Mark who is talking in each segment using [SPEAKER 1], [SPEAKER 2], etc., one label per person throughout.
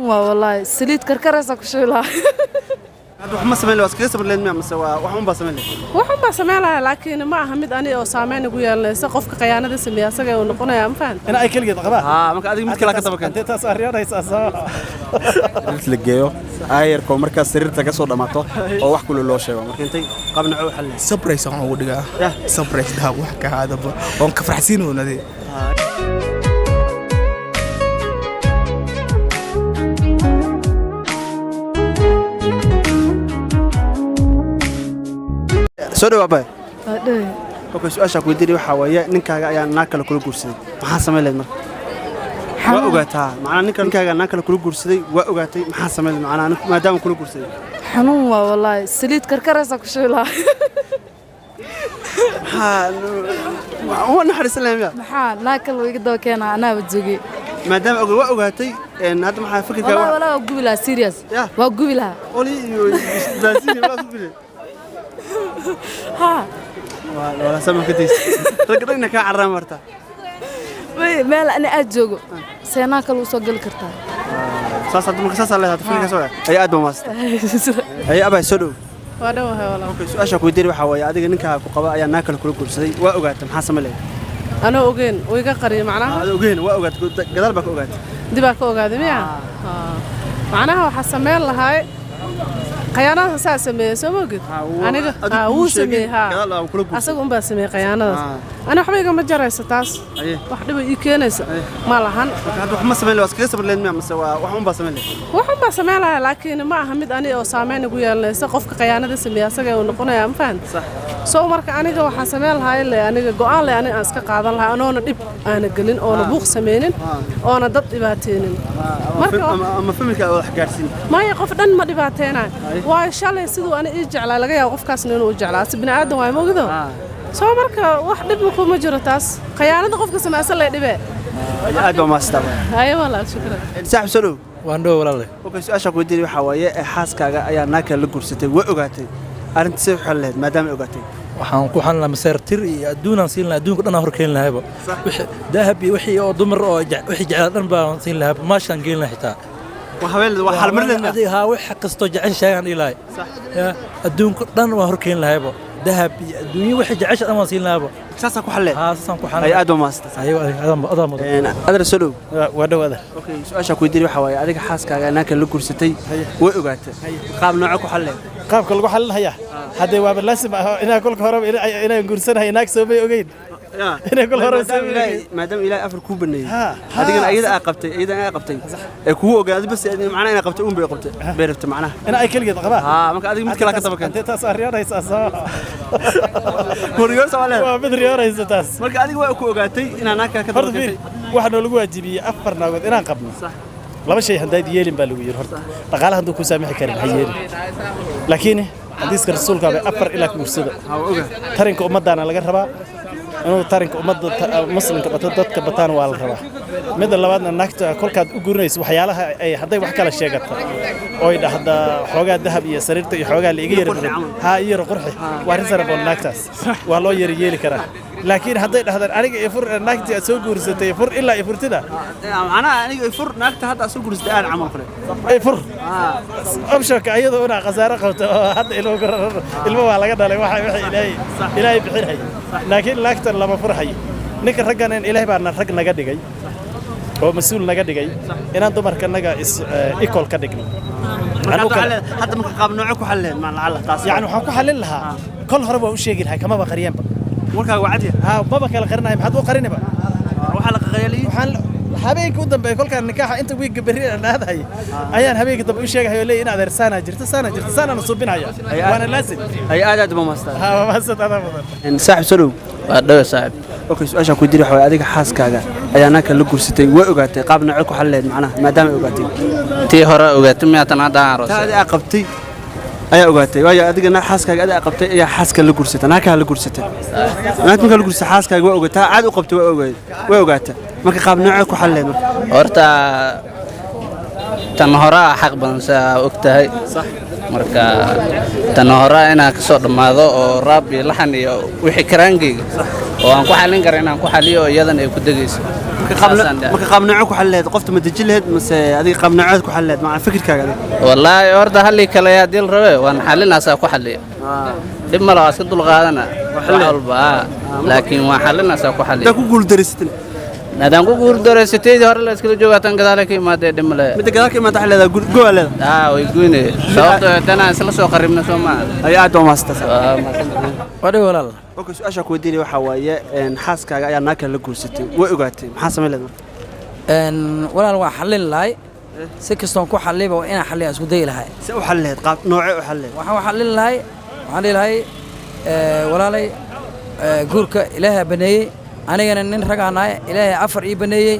[SPEAKER 1] Waa wallaahi, saliid karkaraysa ku shubi lahaa.
[SPEAKER 2] Hadda wax ma samayn lahayd, waa iskaga sabri lahayd miya, mise waa wax un baa samayn lahayd?
[SPEAKER 3] Waxun baa samayn lahaa, laakiin ma aha mid ani oo saameyn igu yeelanaysa. Qofka khayaanada sameeya asaga uu noqonayaa, ma fahan?
[SPEAKER 4] In ay keligeed qabaan.
[SPEAKER 2] Haa, marka adiga mid kale ka daba keentay.
[SPEAKER 4] Intee taas aryoonaysaa soo?
[SPEAKER 5] Sariirta la geeyo aayarkoo markaas sariirta ka soo dhammaato oo wax kule loo sheego marka.
[SPEAKER 2] Keentay qaab noocee u xalin lahayd?
[SPEAKER 6] Surprise waxaan ugu dhigaa.
[SPEAKER 2] Yah.
[SPEAKER 6] Surprise, dahab wax ka haadaba oon ka farxsiinoonade.
[SPEAKER 2] Soo dhawaad, abay.
[SPEAKER 1] Waa dhowe.
[SPEAKER 2] Okay, su-aashaa ku weydiinaya waxaa waaye, ninkaaga ayaa naag kale kula guursaday, maxaa samayn lahayd marka? Waa ogaataa macnaa ninkaaga naag kale kula guursaday, waa ogaatay, maxaa samayn lahayd macnaa maadaama kula guursaday?
[SPEAKER 1] Xanuun waa wallaahi, saliid karkaraysa ku shubi lahaa.
[SPEAKER 2] Maxaa waa naxariisan lahayd miya?
[SPEAKER 1] Maxaa naag kale iga daba keenaa? Anaaba joogay.
[SPEAKER 2] Maadaama waa ogaatay, hadda maxaa fikirkaa?
[SPEAKER 1] Wallaahi, wallaahi, waa gubi lahaa, serious.
[SPEAKER 2] Yah.
[SPEAKER 1] Waa gubi lahaa.
[SPEAKER 2] Oli iyo baasiin waa isku bilay.
[SPEAKER 1] Haa.
[SPEAKER 2] Waa wala sama ka daysa ragga dhagna kaa carraan marta.
[SPEAKER 1] Meel ani aad joogo see naag kale u soo geli kartaa?
[SPEAKER 2] Saas hadda marka saasaa leedahay fikirkaas waa ay aad baa maasata. Ay, abay, soo dhow.
[SPEAKER 3] Waa dhowahay, walaal.
[SPEAKER 2] Okay, su-aashaa ku weydiinaya waxaa waaye, adiga ninkaaga ku qaba ayaa naag kale kula guursaday, waa ogaatay, maxaa samayn lahayd?
[SPEAKER 3] Anoo ogeyn uu iga qariyay macnaha?
[SPEAKER 2] Aad ogeyn, waa ogaatay, gadaal baa ka ogaatay.
[SPEAKER 3] Dibaa ka ogaaday miya? Macnaha waxaa sameyn lahay, khayaanadaas asaa sameeyey, soo ma ogid? Aniga
[SPEAKER 2] adigu
[SPEAKER 3] haa,
[SPEAKER 2] kuu
[SPEAKER 3] wuu
[SPEAKER 2] sheegin,
[SPEAKER 3] sameeyey, haa.
[SPEAKER 2] Gadaal aa kula guursaday.
[SPEAKER 3] Asaga unbaa sameeyey khayaanadaas. Ani waxba igama jarayso taas. Wax dhiba ii keenaysa ma lahan.
[SPEAKER 2] Marka hadda wax ma samayn lahayd, waa iskaga sabri lahayd miya, mise waa wax un baa samayn lahayd?
[SPEAKER 3] Waxun baa samayn lahaa, laakiin ma aha mid ani oo saameyn igu yeelanaysa. Qofka khayaanada sameeya asaga uu noqonayaa, ma fahan? Soo marka aniga waxaa samayn lahaa ile aniga go'aan le aniga aan iska qaadan lahaa, anoona dhib aana gelin, oona buuq sameynin, oona dad dhibaateynin. Marka
[SPEAKER 2] ama familka aad wax gaarsiin.
[SPEAKER 3] Maya, qof dhan ma dhibaateynayo, waayo shalay siduu ani ii jeclaa laga yaabo qofkaasna inuu u jeclaa. Si bini aadan waay, mogdo? Soo marka wax dhib kuma jiro taas. Khayaanada qofka samaysan lay dhibee.
[SPEAKER 2] Aad baa maasata.
[SPEAKER 3] Haye walaal, shukran.
[SPEAKER 2] Saaxib, soo dhow.
[SPEAKER 7] Waan dhow, walaale.
[SPEAKER 2] Okay, su-aashaa ku weydiinaya waxaa waaye, xaaskaaga ayaa naag kale la guursatay, waa ogaatay, arrinta see u xalin lahayd maadaama ay ogaatay?
[SPEAKER 7] Waxaan ku xalin lahaa maseer tir iyo adduunaan siin lahaa, adduunka dhan aan hor keeni lahayba. Wixii dahab iyo wixii oo dumar oo wixii jeclaa dhan baan siin lahaa, maashaan geyn lahaa xitaa.
[SPEAKER 2] Waa habeen, waa xalmarin lahayd miya?
[SPEAKER 7] Adiga haa, wax kastoo jecel sheegaan dhihi lahay. Ya, adduunka dhan waan hor keeni lahayba, dahab iyo adduunyo wixii jecesha dhan waan siin lahayba.
[SPEAKER 2] Saasaa ku xalin lahayd?
[SPEAKER 7] Haa, saasaan ku xalin.
[SPEAKER 2] Ay, aad baa maasata.
[SPEAKER 7] Ayo, adaa mudan.
[SPEAKER 2] Adar, soo dhow.
[SPEAKER 4] Waa dhow, adar.
[SPEAKER 2] Okay, su-aashaa ku weydiinaya waxaa waaye, adiga xaaskaaga naag kale la guursatay, way ogaatay, qaab nooce ku xalin lahayd?
[SPEAKER 4] Qaabka lagu xalinhayaa haddee waaba laasim ah inaa kolka horeba inaan guursanahay naag soomay ogeyn, inay kol horeba
[SPEAKER 2] maadaama
[SPEAKER 4] soomay
[SPEAKER 2] ilaahay
[SPEAKER 4] ogeyn.
[SPEAKER 2] Maadaama ilaahay afar kuu baneeyey,
[SPEAKER 4] Ha,
[SPEAKER 2] adigana ayada aa qabtay, ayadana aa qabtay, ee kugu ogaa adi bas macnaha inaa qabtay uun bay qabtay bay rabtay macnaha.
[SPEAKER 4] In ay keligeed qabaan.
[SPEAKER 2] Haa, marka adiga mid kale ka daba keentay.
[SPEAKER 4] Intee taas aryoonaysaa soo?
[SPEAKER 2] Riyoorsa waa leedahay.
[SPEAKER 4] Waa mid riyoonaysa taas.
[SPEAKER 2] Marka adiga waa ku ogaatay inaa naag kale ka daba
[SPEAKER 4] Horta fiir,
[SPEAKER 2] keentay.
[SPEAKER 4] Waxaa noolagu waajibiyey afar naagood inaan qabno. Laba shay haddaad yeelin baa lagu yidhi. Horta dhaqaalaha hadduu ku saamixi karin ha yeelin, laakiin xadiiska rasuulka bay afar ilaa guursada.
[SPEAKER 2] Haa, waa ogaa.
[SPEAKER 4] Tarinka ummaddaana laga rabaa inuu tarinka ummadda muslimka bato, dadka bataan waa la rabaa. Midda labaadna, naagta kolkaad u gurinayso waxyaalaha ay hadday wax kala sheegata oy dhahda xoogaa dahab iyo sariirta iyo xoogaa la iga yara
[SPEAKER 2] qurxi camal.
[SPEAKER 4] Haa, iyo yara qurxi, waa arrin saraboon, naagtaas waa loo yara yeeli karaa. Laakiin hadday dhahdaan aniga iyo fur, naagtii aad soo guursatay fur ilaa iyo furtida.
[SPEAKER 2] Macnaha aniga fur naagta hadda aad soo guursatay aan camal kale.
[SPEAKER 4] Ay fur optionka iyadoo una khasaaro qabto oo hadda ilmo ilmo waa laga dhalay, waxa waxa ilaahay bixinay, laakiin naagtan lama furhayo. Ninka raggan in ilaahay baana rag naga dhigay oo mas-uul naga dhigay inaan dumarkanaga is equal ka dhigno.
[SPEAKER 2] Marka
[SPEAKER 4] Anuu
[SPEAKER 2] hadda
[SPEAKER 4] kale-
[SPEAKER 2] hadda marka qaab nooce ku xalin lahayd macna lacala taas?
[SPEAKER 4] Yani waxaan ku xallin lahaa, kol hore waa u sheegi lahay, kamaba qariyeenba.
[SPEAKER 2] Warkaaga waa cad yahay.
[SPEAKER 4] Haa, maba kala qarinayo, maxaad u qariniba?
[SPEAKER 2] Waxaa la qaqaryaliyey.
[SPEAKER 4] Waxaan habeenkii u dambeeyay kolkaan nikaaxa inta wiigga berri aan aadahay ayaan habeenkii dambe u sheegay oo leeyahay in adeer saanaa jirta, saanaa jirta, saanaana suubinaya, waana laasim.
[SPEAKER 2] Ay, aad aad baa maastaa.
[SPEAKER 4] Haa, waa mahadsan, adaa mudan.
[SPEAKER 2] Saaxib, soo dhow.
[SPEAKER 8] Waa dhowe, saaxib.
[SPEAKER 2] Okay, su-aashaa ku weydiinaya waxaa waaye, adiga xaaskaaga ayaa naag kale la guursatay, way ogaatay, qaab nooce ku xalin lahayd macnaha maadaama ay ogaatay?
[SPEAKER 8] Tii hore ogaatay miyaa tan hadda aan
[SPEAKER 2] taa
[SPEAKER 8] aroosay?
[SPEAKER 2] adi aa qabtay ayaa ogaatay, waayo adiga xaaskaaga adi aa qabtay ayaa xaaska la guursatay, naag kale la guursatay. Naagta markaa la guursatay xaaskaaga waa ogaatay, taa caad u qabtay waa ogaatay, way ogaatay, marka qaab noocee ku xalin lahayd marka?
[SPEAKER 8] Horta tan horaa xaq badan, saa og tahay. Marka tan horaa inaan ka soo dhammaado oo raab iyo laxan iyo wixii karaangeyga oo aan ku xallin kara inaan ku xalliyo oo iyadan ay ku degayso.
[SPEAKER 2] Marka qaab nooco ku xalin lahayd qofta, ma dejin lahayd mase adiga qaab noocood ku xalin lahayd maca fikirkaaga adiga?
[SPEAKER 8] Wallaahi horta hallii kale ayaa dil rabe, waan xalinaasaa ku xalliya. Dhib ma laha, waa iska dulqaadana wax walba laakiin waan xalinaasaa ku xalliya.
[SPEAKER 2] Haddaa ku guuldareysatana?
[SPEAKER 8] Haddaan ku guuldareysataydii hore la iskala joogaa, tan gadaale ka imaadee dhib ma lehe.
[SPEAKER 2] Midda gadaal ka imaata waxay leedahay go'aa leedahay.
[SPEAKER 8] Aa, way goyne, sababtoo tanaan isla soo qaribna soo maaha.
[SPEAKER 2] Ay, aad baa mahadsantahay.
[SPEAKER 7] Waa dhig walaal.
[SPEAKER 2] Okay, su-aasha ku weydiinaya waxaa waaye xaaskaaga ayaa naag kale la guursatay, way ogaatay, maxaa samayn lahayd marka?
[SPEAKER 9] Walaal, waa xallin lahay. Si kastoon ku xalliba waa inaan xalliya isku dayi lahay.
[SPEAKER 2] See u xallin lahayd? Qaab noocee u xallin lahayd?
[SPEAKER 9] Waxaan u xallin lahay, waxaan dhihi lahay, walaalay, guurka Ilaahay baneeyey, anigana nin ragaan nahay, Ilaahay afar ii baneeyey.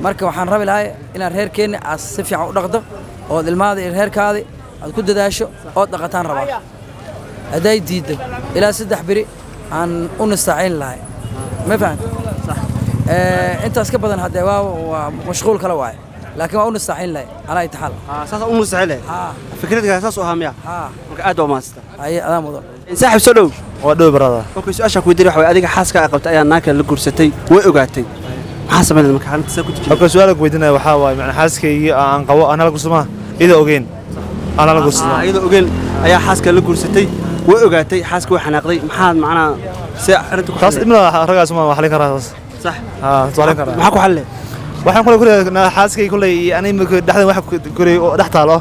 [SPEAKER 9] Marka waxaan rabi lahay inaan reerkeenna aad si fiican u dhaqdo, ood ilmahaada iyo reerkaadi aad ku dadaasho ood dhaqataan rabaa. Hadday diiddo, ilaa 3 beri aan u nastaaciyn lahay, ma fahant? Intaas ka badan haddee waa mashquul kale waaye, laakiin waa u nastaaciyn lahay calaa itaxaal.
[SPEAKER 2] Saas u nastaaciyn lahayd, fikradkaa saas u ahaa miya? Marka aad waa mahadsantahay.
[SPEAKER 9] Haye, adaa mudan.
[SPEAKER 2] Saaxiib, soo dhow.
[SPEAKER 10] Waa dhow, brother.
[SPEAKER 2] Okay, su-aasha ku weydiinaya waxa waaye adiga xaaska ay qabtay ayaa naag kale la guursatay, way ogaatay, maxaa samayn lahayd marka xaaladda see ku dejin?
[SPEAKER 10] Okay, su'aal ku weydiinaya waxaa waaye macna xaaskaygii aan qabo aan la gursama iyadoo ogeyn aan la gursado.
[SPEAKER 2] Iyadoo ogeyn ayaa xaaska la guursatay, way ogaatay, xaaska way xanaaqday, maxaad macnaha see arrinta ku
[SPEAKER 10] Taas dhibna ragaas ma xalin karaa taas.
[SPEAKER 2] Sax.
[SPEAKER 10] Ah, xalin karaa.
[SPEAKER 2] Maxaa ku xalin?
[SPEAKER 10] Waxaan kule xaaskay kulay anay marka dhexdan wax kulay oo dhex taalo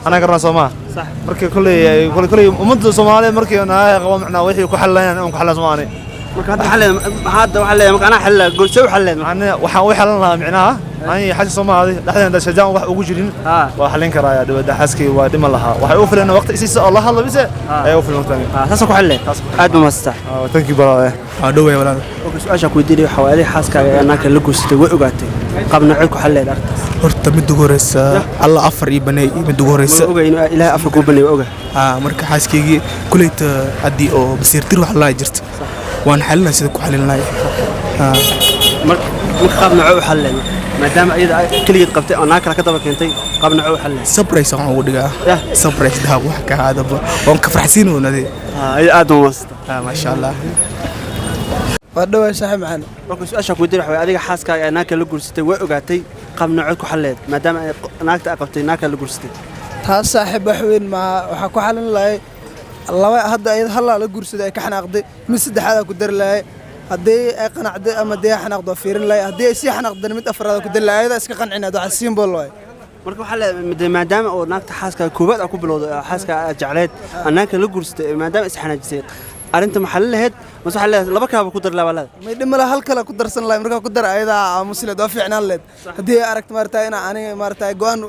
[SPEAKER 10] anaa garanaa soo maa.
[SPEAKER 2] Sax.
[SPEAKER 10] Marka kulay ummadda Soomaaliyeed markii aan qabo macnaa wixii ku xalinayaan aan ku xalin Soomaali.
[SPEAKER 2] Marka hadda xalin, maxaa hadda waxaa leeyahay marka anaa xalin lahaa gool, see u xalin?
[SPEAKER 10] Anaa waxaan u xalin lahaa micnaha ani xaaska Soomaali dhexdan da shajaan wax ugu jirin waa xalin karaa dibadda, xaaskay waa dhiman lahaa, waxay u filan waqti isiisa oo la hadlo bise ay u filan tani.
[SPEAKER 2] Saas ku xalin, aad ba mahadsantahay.
[SPEAKER 10] Thank you, brother.
[SPEAKER 6] Waa dhowey walaal.
[SPEAKER 2] Okay, su-aasha ku weydiinaya waxaa waaye adiga xaaskaaga ayaa naag kale la guursatay, way ogaatay, qaab noocee ku xalin lahayd arrintaas?
[SPEAKER 6] Horta mid ugu horeysa Alla afar ii baneey, mid ugu horeysa.
[SPEAKER 2] Ma ogayn Ilaahay afar kuu baneey, waa oga.
[SPEAKER 6] Marka xaaskaygii kuleyta haddii oo basiirtir wax laa jirta waan xalinaa sida ku xalin lahay.
[SPEAKER 2] Marka qaab noocee u xalin lahayd maadaama iyada ay keligeed qabtay oo naag kale ka daba keentay, qaab noocee u xalin lahayd?
[SPEAKER 6] Surprise waxaan ugu dhigaa, surprise dahab wax ka ahaadaba waan ka farxsiin oonade.
[SPEAKER 2] Aad baa mahadsantahay.
[SPEAKER 6] Maasha Allah.
[SPEAKER 11] Waa dhowaa saaxiib macaan.
[SPEAKER 2] Marka su-aasha ku weydiinaya waxa waaye adiga xaaskaaga ayaa naag kale la guursatay, way ogaatay, qaab noocee ku xalin lahayd maadaama ay naagta ay qabtay naag kale la guursatay?
[SPEAKER 11] Taas saaxiib wax weyn maaha. Waxaa ku xalin lahay laba, hadda ayad hallaa la guursaday ay ka xanaaqday, mid saddexaadaa ku dari lahay. Haddii ay qanacday ama haddii ay xanaaqdo waa fiirin lahay, haddii ay sii xanaaqdana mid afraad ku dari lahay. Ayadaa iska qancinaad, waxaa simple waay.
[SPEAKER 2] Marka waxaa leedahay maadaama oo naagta xaaska koowaad aa ku bilowday oo xaaska aad jecleed aa naagta la guursatay, maadaama is xanaajisay, arrinta ma xalin lahayd mase waxaa leedahay laba kaaba ku dar lahaa baa leedahay?
[SPEAKER 11] May dhib male, hal kale ku darsan lahay. Markaa ku dar ayadaa aamusileed, waa fiicnaan leed. Haddii ay aragto maarata inaa aniga maarata go'aan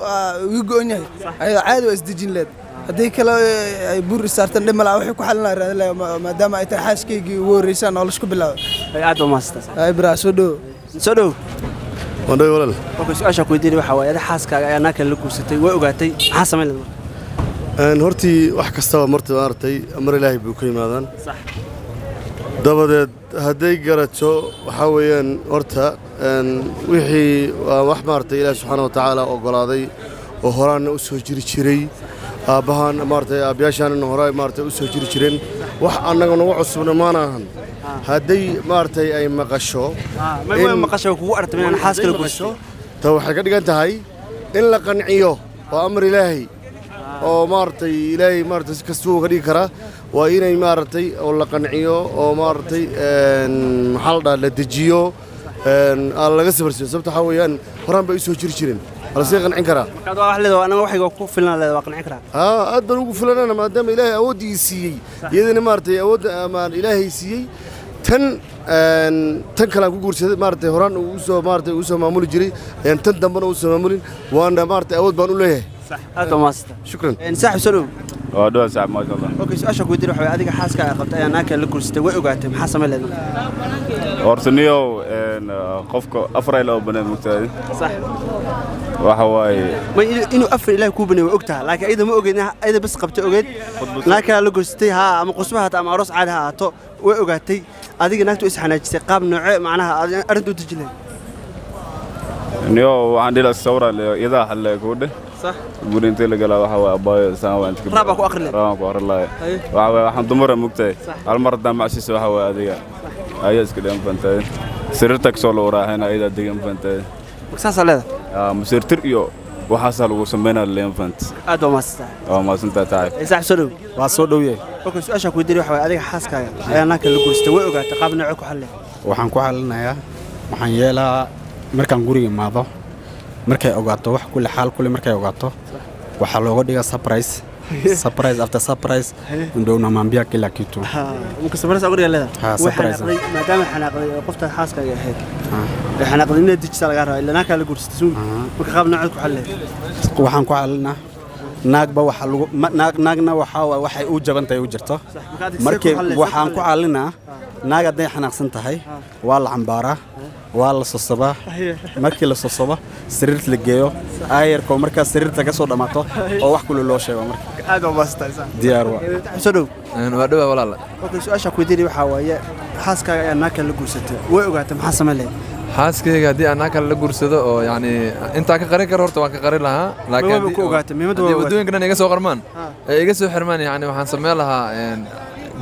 [SPEAKER 11] iga go'an yahay, ayadoo caadi waa isdejin leed. Haddii kale ay buur isaartan, dhib male, waxay ku xalin lahaa raadin lahay, maadaama ay tahay xaaskaygii ugu horreysaan nolosha ku bilaabay.
[SPEAKER 2] Aad baa mahadsantahay.
[SPEAKER 11] Ay braa, soo dhowo.
[SPEAKER 2] Soo dhow.
[SPEAKER 12] Waan dhow walaal.
[SPEAKER 2] Okay, su-aasha ku weydiinaya waxaa waaye adiga xaaskaaga ayaa naag kale la guursatay, way ogaatay, maxaa samayn lahayd marka?
[SPEAKER 12] Hortii wax kastaba marta maaragtay amar Ilaahay buu ka yimaadaan. Dabadeed hadday garato waxaa weeyaan horta wixii waa wax maaragtay Ilaahi subxaana wa tacaala oggolaaday oo horaanna u soo jiri jiray, aabbahaan maaragtay aabbayaashaanna hore maaragtay u soo jiri jireen, wax annaga nagu cusubna maana ahan. Hadday maaragtay ay maqasho
[SPEAKER 2] Ma maqasho kugu aragtay inaan xaas kala guursatay?
[SPEAKER 12] Ta waxay ka dhigan tahay in la qanciyo waa amar Ilaahay oo maaragtay Ilaahay maaragtay si kastuu uga dhigi karaa. Waa inay maaragtay oo la qanciyo oo maaragtay maxaa la dhahaa la dejiyo, aan laga sabarsiiyo, sababta waxaa weeyaan horaan bay u soo jiri jireen, waa lasii qancin karaa.
[SPEAKER 2] Marka waa wax leedahay anaga waxayga ku filan leedahay, waa qancin karaa.
[SPEAKER 12] Aa, aad baan ugu filanana maadaama Ilaahay awooddii siiyey, iyadana maaragtay awoodda amaan Ilaahay siiyey. Tan kale aan ku guursaday maaragtay horaan uu soo maaragtay uu soo maamuli jiray ayaan tan dambena uu soo maamulin, waana maaragtay awood baan u leeyahay.
[SPEAKER 2] Aad baa mahadsantahay.
[SPEAKER 12] Shukran.
[SPEAKER 2] Saaxib, soo dhow.
[SPEAKER 13] Waa dhawaa saaxib, maasha Allah.
[SPEAKER 2] Okay, su-aasha ku weydiin waxa waaye adiga xaaska ay qabtay ayaa naag kale la guursatay, way ogaatay, maxaa samayn lahayd marka?
[SPEAKER 13] Horta niyow, qofka afar ay laba baneed mugtahay. Waxa waaye
[SPEAKER 2] Ma inuu afar Ilaahay kuu baneeyay waa ogtahay, laakiin ayada ma ogeyd, ayada bas qabtay ogeyd, naag kale la guursatay haa, ama qusba haato ama aroos caadi ha ahaato, way ogaatay, adiga naagtu is xanaajisay, qaab noocee macnaha arrinta u deji lahayd?
[SPEAKER 13] Niyow, waxaan dhihi lahaa sawra iyadaa xalle kuudhe. Guri intee la galaa waxa waaye abaayo saan waa inta
[SPEAKER 2] Raab baa ku akhri lahayd.
[SPEAKER 13] Raab baan ku akhri lahayd. Waxa waaye waxaan dumara mugtahay hal mar haddaan macsiisa waxa waaye adiga ayaa iska dhiman fantahay. Sariirta kasoo la waraaxayna ayadaa degan, fahantay?
[SPEAKER 2] Marka saasaa leedahay?
[SPEAKER 13] Maseertir iyo waxaasaa lagu sameynaa leen, fahant?
[SPEAKER 2] Aad baa mahadsantahay.
[SPEAKER 13] Waa mahadsantahay, saaxiib.
[SPEAKER 2] Ee, saaxiib, soo dhow.
[SPEAKER 5] Waa soo dhow yahay.
[SPEAKER 2] Okay, su-aasha ku weydiinaya waxa waaye, adiga xaaskaaga ayaa naag kale la guursatay, way ogaatay, qaab noocee ku xallee?
[SPEAKER 5] Waxaan ku xalinayaa, waxaan yeelaa markaan guriga imaado, markay ogaato wax kule xaal kule, markay ogaato waxaa looga dhigaa surprise, surprise after surprise, ndio unamwambia kila kitu.
[SPEAKER 2] Marka surprise uga dhigaa leedahay?
[SPEAKER 5] Ha,
[SPEAKER 2] Way
[SPEAKER 5] surprise.
[SPEAKER 2] xanaaqday. Maadaama xanaaqday oo qofta xaaskaaga ahayd ay xanaaqday, inaad dejisaa lagaa rabaa, ilaa naag kale la guursatay suun. Marka qaab noocee ku xallee?
[SPEAKER 5] Waxaan ku xalinaa, naagba waxa lagu naag naagna waxaa waay waxay u jaban tahay u jirto.
[SPEAKER 2] Marka adiga see
[SPEAKER 5] Markii
[SPEAKER 2] ku xallee, see ku
[SPEAKER 5] waxaan ku xalinaa, naag hadday xanaaqsan tahay waa la cambaaraa, waa la sosabaa. Markii la sosabo sariirta la geeyo, aayarkoo markaas sariirta ka soo dhammaato oo wax kule loo sheego marka.
[SPEAKER 2] Aad baa mahadsantahay, saaxiib.
[SPEAKER 5] Diyaar waa.
[SPEAKER 2] Soo dhow.
[SPEAKER 14] Waa dhowaa, walaal.
[SPEAKER 2] Okay, su-aasha ku weydiinaya waxaa waaye, xaaskaaga ayaa naag kale la guursatay, way ogaatay, maxaa samayn lahayd?
[SPEAKER 14] Xaaskayga haddii aan naag kale la guursado oo yacni intaa ka qarin karo, horta waan ka qarin lahaa.
[SPEAKER 2] Ma waaba ku ogaatay, muhiimadda waa
[SPEAKER 14] haddii
[SPEAKER 2] ogaatay.
[SPEAKER 14] Waddooyinka dhan iga soo qarmaan ee iga soo xirmaan, yacni waxaan sameyn lahaa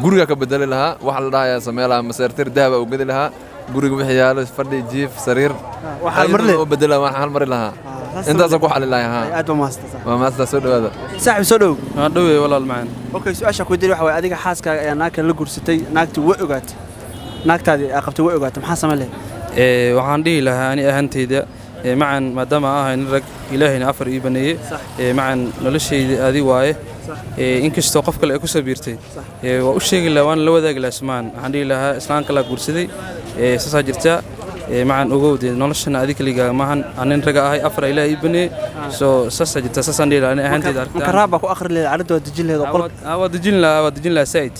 [SPEAKER 14] guriga ka bedeli lahaa, waxa la dhahayaa sameyn lahaa, maseertir dahaba u gedi lahaa, guriga wixii yaalo, fadhi, jiif, sariir.
[SPEAKER 2] Waa xal mar leh.
[SPEAKER 14] U bedela, waan xal mari lahaa.
[SPEAKER 2] Saas.
[SPEAKER 14] Intaasaan ku xalin lahaa.
[SPEAKER 2] Aad baa mahadsantahay.
[SPEAKER 14] Waa mahadsantahay, soo dhawaada.
[SPEAKER 2] Saaxiib, soo dhow.
[SPEAKER 15] Waa dhowey, walaal macaan.
[SPEAKER 2] Okay, su-aasha ku weydiinaya waxa waaye, adiga xaaskaaga ayaa naag kale la guursatay, naagtii way ogaatay, naagtaadii aa qabtay way ogaatay, maxaa samayn lahayd?
[SPEAKER 15] Waxaan dhihi lahaa ani ahantayda, macan maadaama aan ahay nin rag, ilaahayna afar ii baneeyey, macan noloshayda adi waaye. Inkastoo qof kale ay ku soo biirtay, waa u sheegi lahaa, waana la wadaagi lahaa ismaan. Waxaan dhihi lahaa islaan kalaa guursaday, saasaa jirta. Macan ogow dee noloshana adi keligaa maahan, aan nin raga ahay, afar ilaah ii baneeyey, soo saasaa jirta, saasaan dhihi lahaa ani ahantayda.
[SPEAKER 2] Marka raab baa ku akhri lahayd, arrinta waa dejin lahayd oo qol?
[SPEAKER 15] Waa dejin lahaa, waa dejin lahaa saaid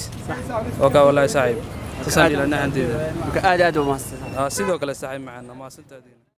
[SPEAKER 15] oo kaa, wallaahi saaxiib, saasaan dhihi lahaa ani ahantayda.
[SPEAKER 2] Marka aad aad waa mahadsantahay.
[SPEAKER 15] Sidoo kale saaxiib macaan, mahadsantahay.